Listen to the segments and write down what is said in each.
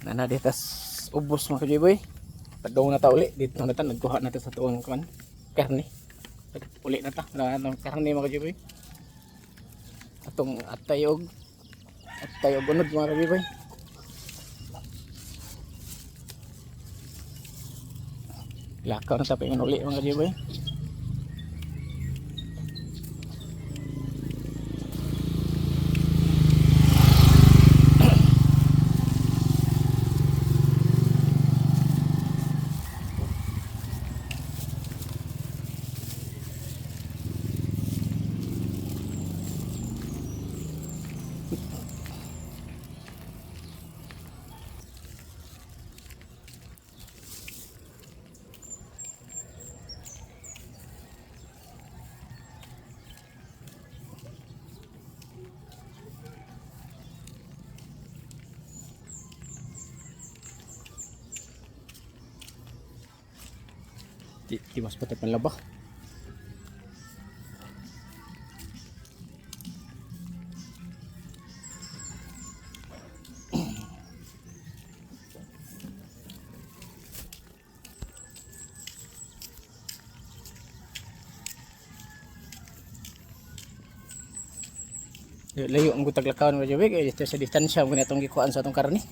Nana ditas ubos, mga kajiboy. Padung na ta uli dito na ta, nagkuha na ta sa tuong kuan karne. Uli na ta na ng karne, mga kajiboy. Atong atay og unod, mga kajiboy. Lakaw na ta paingon uli, mga kajiboy. Di mas patay panlaba. Layo ang gutag lakaw ng Joey kay sa distansya mo na itong gikuan sa atong karne.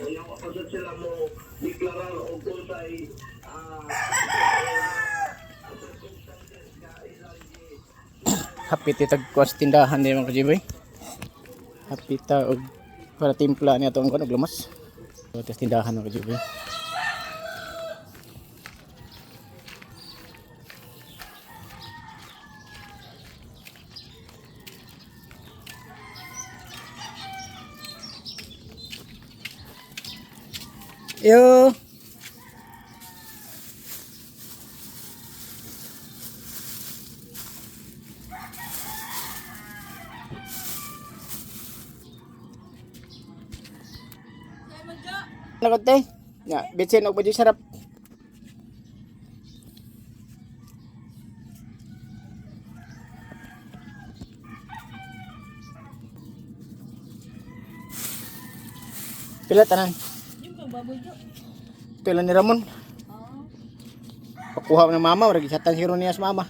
Kaya pa sad sila mo deklarar og unsay Hapit itag kuan sa tindahan din, mga kajiboy. Hapit ta og para timpla niya atong kuan og lumas. Sa tindahan, mga kajiboy. Yo. Nakote. Ya, bitsin og badyo sarap. Pila tanan? Yung pang baboy jo. Pila ni Ramon? Oo. Pakuha ng mama, ora gisatan si niya sa mama.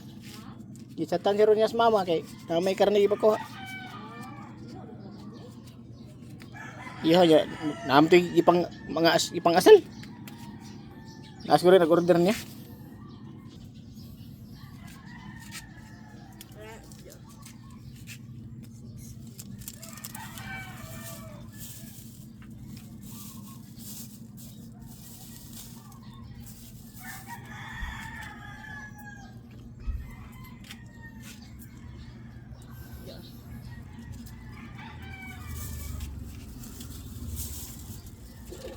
Gisatan si niya sa mama kay na may karne ipakuha. Iya ya, naam to ipang mga as, ipang asal. Nas ko rin nag-order niya.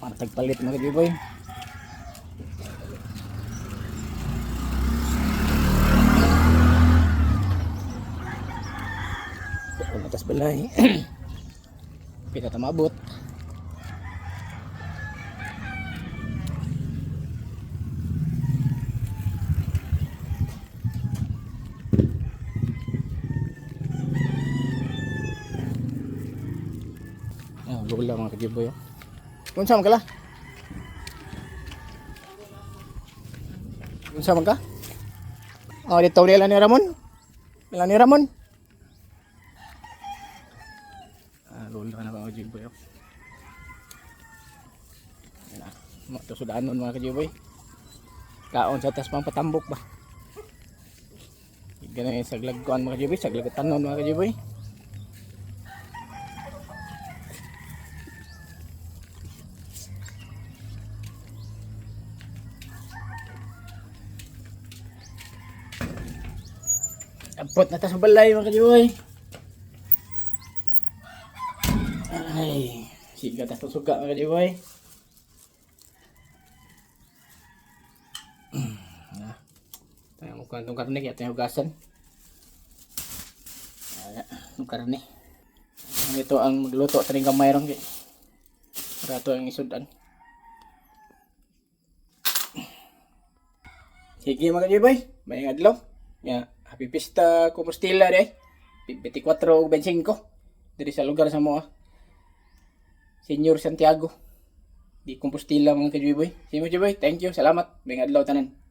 Para tagpalit, mga kajiboy. Wala tas balay. Pita tamabot. Ah, lula, mga kajiboy, oh. Unsa man ka la? Unsa man ka? Oh, dito nila ni Ramon. Nila ni Ramon. Ah, lula na, mga kajiboy, oh. Yan na. Mo to sudanon, mga kajiboy. Kaon sa tas pang patambok ba. Ganun yung saglag kuan, mga kajiboy, saglag tanon, mga kajiboy. Abot na ta sa balay, mga kajiboy. Ay, siga ta sa suga, mga kajiboy. Na. Tayo mo kantong karne kaya tayo hugasan. Ala, ang karne. Ang ito ang magluto taning gamay ron kay. Para ato ang isudan. Sige, mga kajiboy, may adlaw. Ya, happy pista Compostela de. 24 ug 25 diri sa lugar sa moa. Senyor Santiago di Compostela, mga kajiboy. Sige, mga kajiboy, thank you, salamat. May adlaw tanan.